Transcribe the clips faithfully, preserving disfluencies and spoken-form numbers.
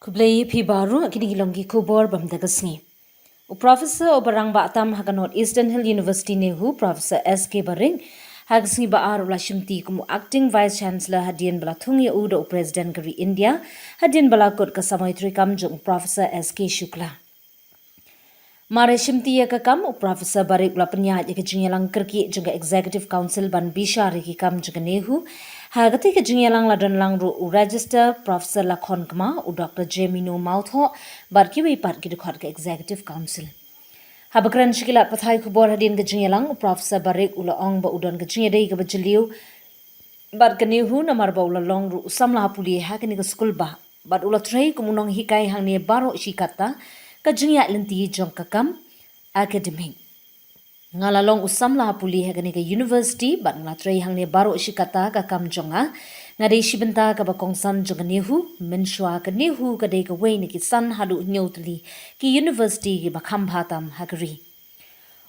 Khublei phi baroh, kine ki long ki khubor bam da ka sngi. U Professor uba rangbah tam ha ka North Eastern Hill University NEHU, Professor S K Barik, ha ka sngi ba ar u la shimti kum u Acting Vice Chancellor hadien ba la thung ïa u da u President ka ri India, hadien ba la kut ka samoi treikam jong u Professor S K Shukla. Mar ïa shimti ïa ka kam, u Professor Barik u la pynïaid ïa ka jingïalang kyrkieh jong ka Executive Council ban bishar ïa ki kam jong ka NEHU. Ha katei ka jingïalang la don lang ruh u Register Professor Lakhon Kma, u Doktor Jemino Mawthoh, bad kiwei pat ki dkhot ka Executive Council. Haba kren sha ki lad pathai khubor hadien ka jingïalang, u Professor Barik u la ong ba u don ka jingïadei kaba jylliew bad ka NEHU namar ba u la long ruh u samla pule ha kane ka skulbah, bad u la trei kum u nonghikai hangne baroh shi katta ka jingïaid lynti jong ka kam academic. Nga la long u samla pule ha kane ka university bad nga la trei hangne baroh shi katta ka kam jong nga. Nga dei shi bynta kaba kongsan jong ka NEHU, mynshuwa ka NEHU ka dei kawei na ki san haduh hynñiew tylli ki university kiba kham bha tam ha ka ri.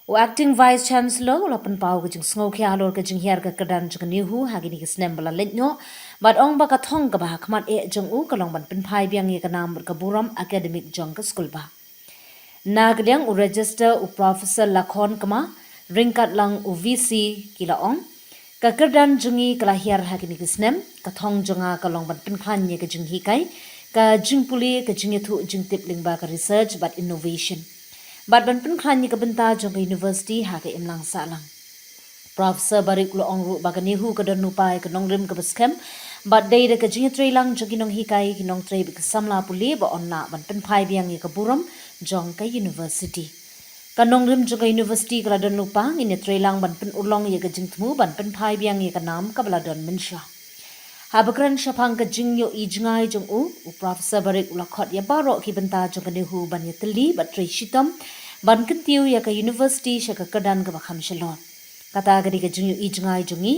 U Acting Vice Chancellor u la pynpaw ka jingsngewkhia halor ka jinghiar ka kyrdan jong ka NEHU ha kine ki snem ba la leit noh, bad ong ba ka thong kaba ha khmat eh jong u ka long ban pynphai biang ïa ka nam bad ka burom academic jong ka skulbah. Na ka liang u Register u Professor Lakhon Kma, ryngkat lang u VC ki la ong, ka kyrdan jong ngi ka la hiar ha kine ki snem, ka thong jong nga ka long ban pynkhlaiñ ïa ka jinghikai, ka jingpule, ka jingïathuh jingtip lyngba ka research bad innovation. Bad ban pynkhlaiñ ïa ka bynta jong ka university ha ka imlang sahlang. Professor Barik u la ong ruh ba ka NEHU ka don lypa ïa ka nongrim kaba skhem, bad dei da ka jingïatreilang jong ki nonghikai, ki nongtrei bad ki samla pule ba yn lah ban pynphai biang ïa ka burom jong ka university. Ka nongrim jong ka university ka la don lypa, ngin ïatreilang ban pynurlong ïa ka jingthmu ban pynphai biang ïa ka nam kaba la don mynshuwa. Haba kren shaphang ka jingïohi jngai jong u, u Professor Barik u la khot ïa baroh ki bynta jong ka NEHU ban ïatylli bad trei shitom ban kyntiew ïa ka university sha ka kyrdan kaba kham shalor. Kata ka dei ka jingïohi jngai jong ngi,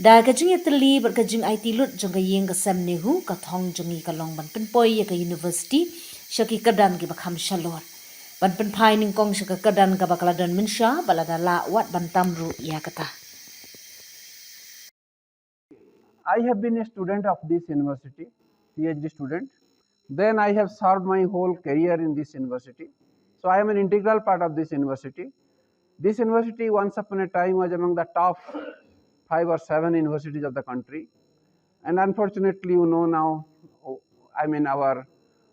da ka jingïatylli bad ka jingaiti lut jong ka ïing ka sem NEHU, ka thong jong ngi ka long ban pynpoi ïa ka university sha ki kyrdan kiba kham shalor, ban pynphai nyngkong sha ka kyrdan kaba ka la don mynshuwa, bad lada lah wat ban tam ruh ïa kata. I have been a student of this university, PhD student. Then I have served my whole career in this university. So I am an integral part of this university. This university, once upon a time, was among the top five or seven universities of the country. And unfortunately, you know now, I mean, our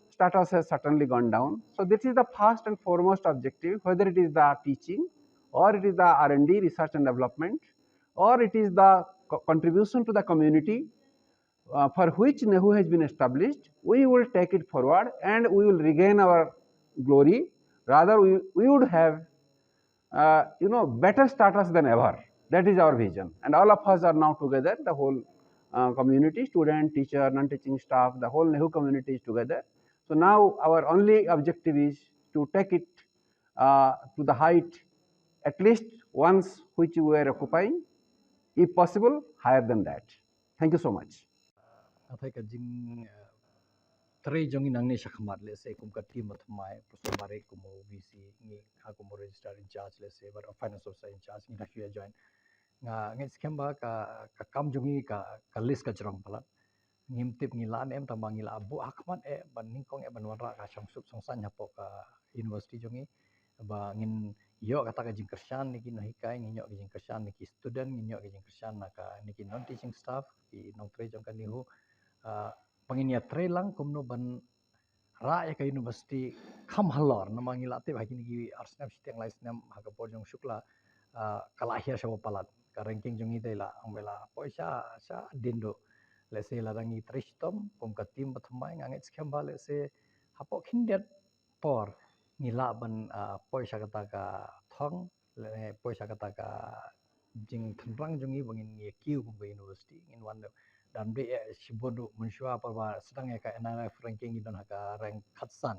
status has certainly gone down. So this is the first and foremost objective, whether it is the teaching or it is the R and D, research and development, or it is the co- contribution to the community, uh, for which NEHU has been established, we will take it forward and we will regain our glory. Rather, we, we would have, uh, you know, better status than ever. That is our vision. And all of us are now together, the whole uh, community, student, teacher, non-teaching staff, the whole NEHU community is together. So now our only objective is to take it uh, to the height at least once which we were occupying, if possible, higher than that. Thank you so much. Nga thei ka jing uh, trei jong ngi nangne shakhmat, let's say kum ka team ba thymmai, Professor Barik kum u VC, ngi ha kum u registrar in charge, let's say, bad finance officer in charge, ngi da shu ïa join. Nga ngeit skhem ba ka ka kam jong ngi ka ka list ka jrong palat. Ngim tip ngi lah ne em, tang ba ngi lah buh hakhmat eh ban nyngkong eh ban wanrah ka shongsuk shongsaiñ hapoh ka university jong ngi, ba ngin ïoh kata ka jingkyrshan na ki nonghikai, ngin ïoh ka jingkyrshan na ki student, ngin ïoh ka jingkyrshan na ka na ki non teaching staff, ki nongtrei jong ka NEHU. Uh, ba ngin ïa trei lang kumno ban rah ïa ka university kham halor, namar ngi lah tip ha kine ki ar snem shiteng lai snem ha ka por jong Shukla, uh, ka lah hiar sha palat, ka ranking jong ngi dei lah ong ba lah poi sha sha dien duh. Let's say lada ngi trei shitom kum ka team ba thymmai, nga ngeit skhem ba let's say hapoh khyndiat por ngi lah ban uh, poi sha kata ka thong, lane poi sha kata ka jingtynrang jong ngi ba ngin ïa kiew kum ka university, ngin wan dam dei eh shibun ruh mynshuwa, por ba sdang ïa ka NRF ranking ngi don ha ka rank khatsan.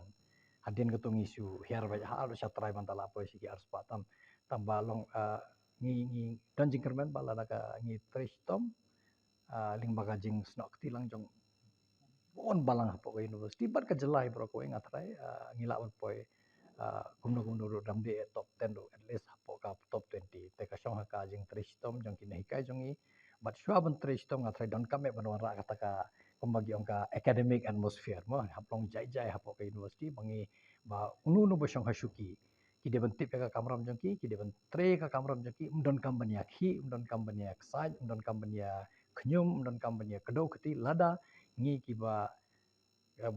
Hadien kato ngi shu hiar beit, ha ruh sha trai ban da lah poi sha ki arspah tam. Tang ba long uh, ngi ngi don jingkyrmen ba lada ka ngi trei shitom, uh, lyngba ka jingsnoh kti lang jong bun balang hapoh ka university bad ka jylla hi baroh kawei, nga trai uh, ngi lah ban poi uh, kumno kumno ruh dang dei top ten ruh, at least hapoh ka top twenty. Te ka shong ha ka jingtrei shitom jong ki nonghikai jong ngi. Bad shuwa ban trei shitom nga trai donkam eh ban wanrah kata ka kumba ki ong ka academic atmosphere mo, hap long jai jai hapoh ka university, ba ngi ba uno uno ba shong ha shuki ki dei ban tip ïa ka kamram jong ki, ki dei ban trei ïa ka kamram jong ki, ym don kam ban ïa khih, ym don kam ban ïa ksaid, ym don kam ban ïa khñium, ym don kam ban ïa kdew kti, lada ngi kiba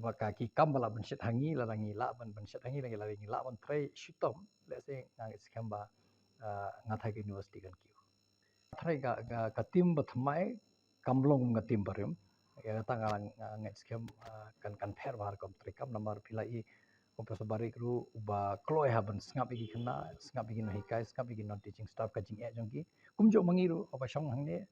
ba ka ki kam ba lah ban shet ha ngi, lada ngi lah ban ban shet ha ngi, lada ngi lah ban trei shitom, lehse nga ngeit skhem ba nga thrai ka university kan kiew. Thrai ka ka tim ba thymmai kam long ka tim barim. Ïa kata nga ngeit skhem kan kan pher ba ha rukom trei kam namar phi la i Professor Barik ruh uba kloi ha ban sngap ïa ki khynnah, sngap ïa ki nonghikai, sngap ïa ki non teaching staff ka jingeh jong ki. Kumjuh ma ngi ruh haba shong hangne,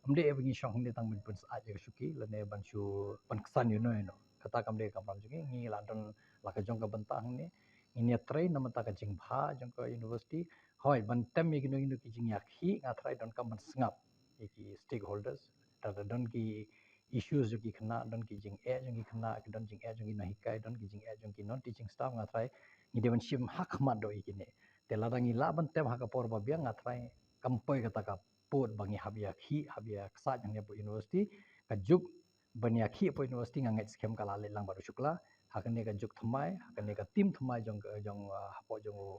ym dei ba ngi shong hangne tang ban pynsyaid ïa ka shuki lane ban shu pynksan ïa no ïa no. Kata kam dei ka kamram jong ngi, ngi la don la ka jong ka bynta hangne. Ngin ïa trei namar ka jingbha jong ka university. Hoi ban tem ïa kino kino ki jingïakhih nga thrai don kam ban sngap ïa ki stakeholders. Lada don ki issues jong ki khynnah, don ki jingeh jong ki khynnah, don jingeh jong ki nonghikai, don ki jingeh jong ki non teaching staff nga thrai ngi dei ban shim ha khmat doh ïa kine. Te lada ngi lah ban tem ha ka por ba biang nga thrai kam poi kata ka pud ba ngi hap ïa khih, hap ïa ksaid hangne hapoh university. Ka juk ban ïa khih hapoh university nga ngeit skhem ka la leit lang bad u shukla. Ha kane ka juk thymmai, ha kane ka tim thymmai jong jong hapoh jong u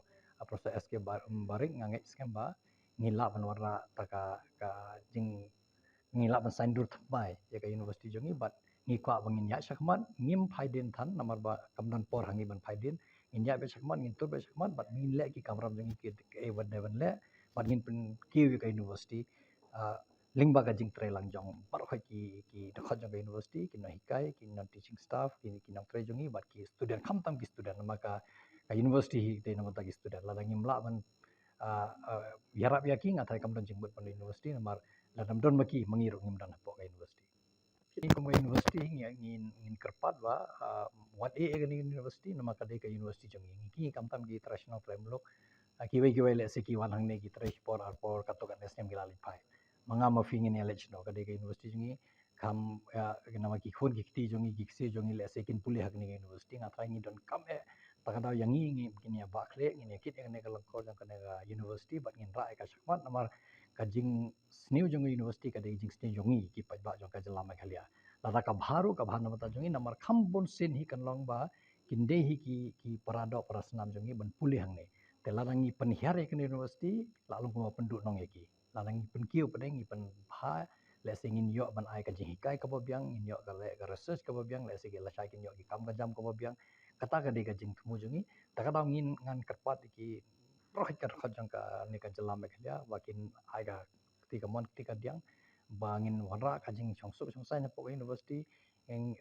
Professor S K Barik nga ngeit skhem ba ngi lah ban wanrah ta ka ka jing ngi lah ban saiñdur thymmai ïa ka university jong ngi bad ngi kwah ba ngin ïaid shakhmat, ngim phai dien than namar ba kam don por ha ngi ban phai dien. Ngin ïaid beit shakhmat, ngin tur beit shakhmat bad ngin leh ki kamram jong ngi ki, ki, eh, ban dei ban leh bad ngin pynkiew ïa ka university lyngba ka jingtrei lang jong baroh ki, ki dkhot jong ka university, ki nonghikai, ki non teaching staff, ki, ki nongtrei jong ngi bad ki student, khamtam ki student namar ka, ka university hi dei namar ta ki student. Lada ngim lah ban ïarap ïa ki nga thrai kam don jingmut ban university namar lada ym don ma ki ma ngi ruh ngim don hapoh ka university. Ngi kum ka university ngi ngin kyrpad ba wat ïa kane ka university namar ka dei ka university jong ngi. Ngi khamtam ki trai shnong trai muluk kiwei kiwei lehse ki wan hangne ki trei shipor arpor katto katne snem ki la leit phai. Ma nga ma phi ngin ïa leit shano, ka dei ka university jong ngi. Kham namar ki khun ki kti jong ngi ki ksiew jong ngi lehse kin pule ha kane ka university. Nga thrai ngi don kam eh ta ka daw ïa ngi ngin ïa bah khleh, ngin ïa kit ïa kane ka lyngkor jong kane ka university bad ngin rah ïa ka shakhmat namar ka jingsniew jong ka university ka dei jingsniew jong ngi ki paidbah jong ka jylla Meghalaya. Lada ka bha ruh ka bha namar ta jong ngi namar kham bun sien hi kan long ba kin dei hi ki, ki para doh para snam jong ngi ban pule hangne. Te lada ngi pynhiar ïa kane ka university la long kumba pynduh nong ïa ki. Lada ngi pynkiew pat ngi pynbha lehse ngin ïoh ban ai ka jinghikai kaba biang, ngin ïoh ka leh ka research kaba biang, lehse ki lashai kin ïoh ki kam ka jam kaba biang. Kata ka dei ka jingthmu jong ngi. Ta ka daw ngin ngan kyrpad ïa ki baroh ka dkhot jong kane ka jylla Meghalaya ba kin ai ka kti kamon kti kadiang ba ngin wanrah ka jingshongsuk shongsaiñ hapoh ka university. Ngin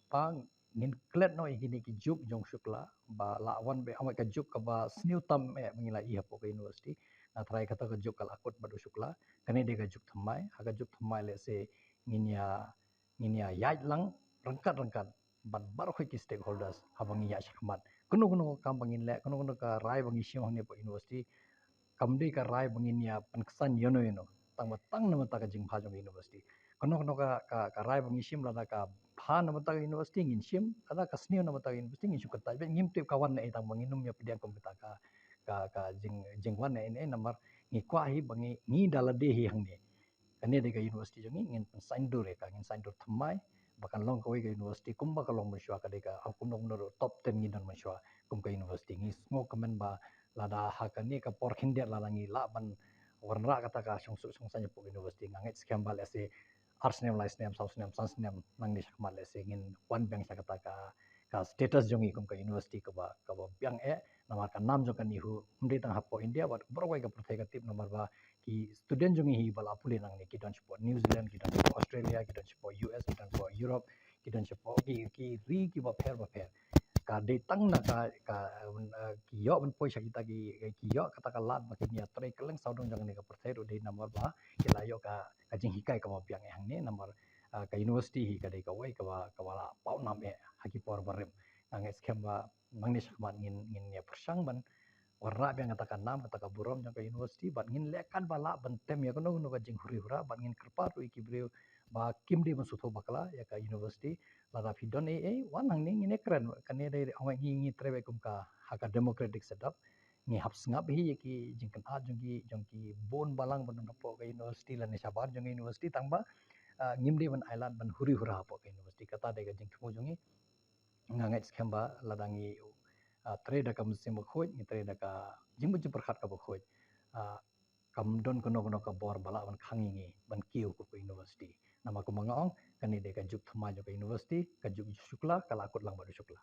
ba ngin klet noh ïa kine ki juk jong u shukla ba la wan beit, ong ka juk kaba sniew tam eh ba ngi la ïoh hapoh ka university. Nga thrai kata ka juk ka la kut bad u shukla. Kane dei ka juk thymmai, ha ka juk thymmai lehse ngin ïa ngin ïa ïaid lang ryngkat ryngkat bad baroh ki stakeholders haba ngi ïaid shakhmat. Kano kano ka kam ba ngin leh, kano kano ka rai ba ngi shim hangne hapoh university kam dei ka rai ba ngin ïa pynksan ïano ïano tang ba tang namar ta ka jingbha jong ka university. Kano kano ka, ka, ka rai ba ngi shim lada ka bha namar ta ka university ngin shim, lada ka sniew namar ta ka university ngin shu kyntait beit, ngim tip ka wan na ei tang ba ngin ym ïa pdiang kum kata ka, ka, ka jing, jingwan na ei na ei namar ngi kwah hi ba ngi, ngi da lade hi hangne. Kane dei ka university jong ngi, ngin pynsaiñdur ïa ka, ngin saiñdur thymmai ba kan long kawei ka university kumba ka long mynshuwa, ka dei ka, kum long top ten ngi don mynshuwa kum ka university. Ngi sngewkmen ba lada ha kane ka por khyndiat lada ngi lah ban wanrah kata ka shongsuk shongsaiñ hapoh ka university, nga ngeit skhem ba lehse ar snem, lai snem, saw snem, san snem nangne shakhmat lehse ngin wan biang sha kata ka, ka status jong ngi kum ka university kaba, kaba biang eh. Namar ka nam jong ka NEHU ym dei tang hapoh India bad baroh kawei ka pyrthei ka tip namar ba ki student jong ngi hi ba la pule nangne ki don shapoh New Zealand, ki don shapoh Australia, ki don shapoh U S, ki don shapoh Europe, ki don shapoh ki, ki ri kiba pher ba pher. Ka dei tang na ka, ka, ki ïoh ban poi sha kita ki, ki ïoh kata ka lad ba kin ïa trei kylleng sawdong jong kane ka pyrthei ruh dei namar ba ki la ïoh ka, ka jinghikai kaba biang eh hangne namar ka university hi ka dei kawei kaba, kaba la paw nam eh ha ki por barim. Nga ngeit skhem ba nangne shakhmat ngin, ngin ïa pyrshang ban wanrah biang kata ka nam, kata ka burom jong ka university bad ngin leh kat ba lah ban tem ïa kano kano ka jinghuri hura bad ngin kyrpad ruh ïa ki briew ba kim dei ban sngewthuh bakla ïa ka university. Lada phi don ei ei wan hangne ngin ïa kren. Kane dei ong ngi, ngi trei beit kum ka ha ka democratic setup. Ngi hap sngap hi ïa ki jingkynad jong ki, jong ki bun balang ba don hapoh ka university lane shabar jong ka university tang ba ah, ngim dei ban ailad ban huri hura hapoh ka university. Kata dei ka jingthmu jong ngi. Nga ngeit skhem ba lada ngi, ah, trei da ka mynsiem bakhuid, ngi trei da ka jingmut jingpyrkhat kaba khuid, ah, kam don kano kano ka bor ba lah ban khang ïa ngi ban kiew kum ka university. Namar kumba nga ong, kane dei ka juk thymmai jong ka university, ka juk shukla ka la kut lang bad u shukla.